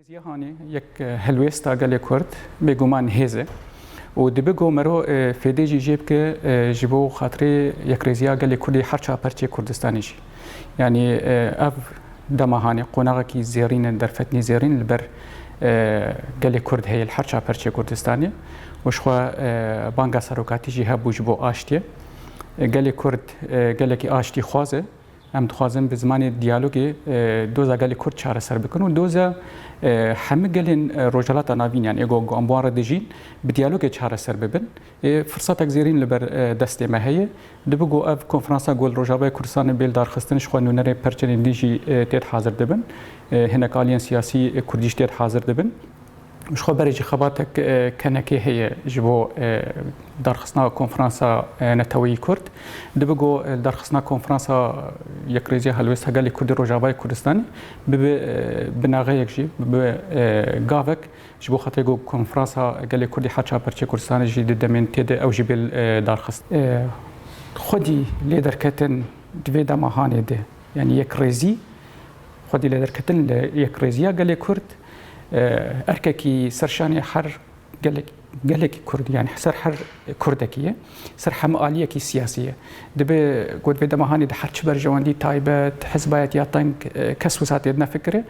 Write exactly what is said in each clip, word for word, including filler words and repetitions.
Yekreziya Hanê yek, e, helwêsta gelê Kurd bêguman hêz e û dibe ku mero, e, fêdê jî jê bike, e, ji bo xatirê yekrêziya gelê Kurdê her çar perçê Kurdistanê jî. Yanî, e, ev dema Hanê qonaxekî zêrîn e, derfetnî zêrîn li ber, e, gelê Kurd heye li her çar perçê Kurdistanê û ji xwe, e, banga serokatî jî hebû ji bo aştiyê. E, gelê Kurd, e, gelekî aştî xwaz e. Em dixwazin bi zimanê diyalogê, e, doza gelê Kurd çareser bikin û doza, e, hemî gelên, e, Rojhilata Navîn, yanî êgo ku em bi wan re dijîn, bi diyalogê çareser bibin. E, firsatek zêrîn li ber, e, destê me heye. Dibe ku ev konferansa ku li Rojavayê Kurdistanê bê li darxistin, ji xwe nûnerê perçenên din jî, e, têd hazir dibin. E, hinek aliyên siyasî, e, Kurdî jî têd hazir dibin. Ji xwe berê jî xebatek, e, kenekê heye ji bo, e, darxistina konferansa, e, neteweyî Kurd. Dibe ku, e, darxistina konferansa Yekrêziya Helwêsta Gelê Kurdî Rojavayê Kurdistanê bibe, e, binaxeyek jî, bibe, e, gavek ji bo xatirê ku konferansa gelê Kurdî her çar perçê Kurdistanê jî di demên tê de ew jî bê, e, darxist. E, xwedî lê derketin di vê dema Hanê de, yanî yekrêzî, xwedî lê derketin li yekrêziya gelê Kurd, e, erkekî serşanê her gelek-, gelekî Kurd, yanî ser her Kurdekî ye, ser hemî aliyekî siyasî ye. Dibe ku di vê dema Hanê de her çi berjewendî taybet, hizbayet ya teng, e, kes wisa tê dine fikirê,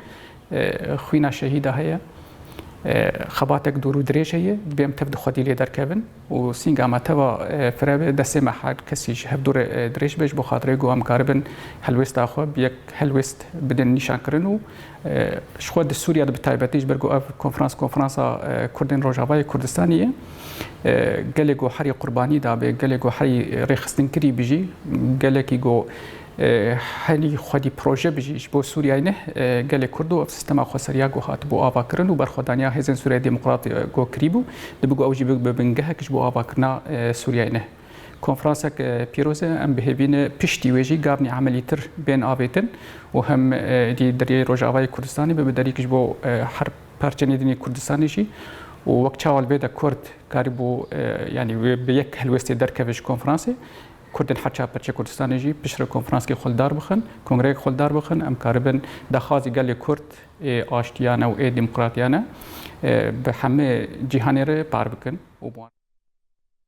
e, xwîna şehîda heye. E, xebatek dûr û dirêj heye, dibê em tev di xwedî lê derkevin û sînga me teva, e, firebe, destê me her kesî ji hev dû re, e, dirêj be, ji bo xatirê ku em karibin helwêsta xwe bi yek helwêst bidin nîşankirin û, e, ji xwe di Sûriya de bi taybetî, ji ber ku ev konferans, konferansa, e, Kurdên Rojavayê Kurdistanê ye. E, gelê ku herî qurbanî dabe, gelê ku herî rêxistinkirî bijî, gelekî ku, e, herî xwedî proje bijî ji bo Sûriyeyê ne, e, gelê Kurd û ev sistema xweseriya ku hatibû avakirin û berxwedaniya Hêzên Sûriya Demokrat, e, ku kirîbû, dibe ku ew jî bibe bingehek ji bo avakirina, e, Sûriyeyê ne. Konferansek, e, pîroz e, em bi hêvî ne piştî wê jî gavnî emelîtir bên avêtin û hem, e, êdî deriyê Rojavayê Kurdistanê bibe derîk ji bo, e, her parçenê din ê Kurdistanê jî û wek çawa li vê de Kurd karîbû, e, yanî wê bi yek helwestê derkeve ji konferansê. Kurdên her çar perçê Kurdistanê jî piştre konferanskê xwe li dar bixin, kongreyek xwe li dar bixin, em karibin daxwazî gelê Kurd ê aştiyane û ê demokratiyane, e, bi hemê cîhanê re par bikin û bi wan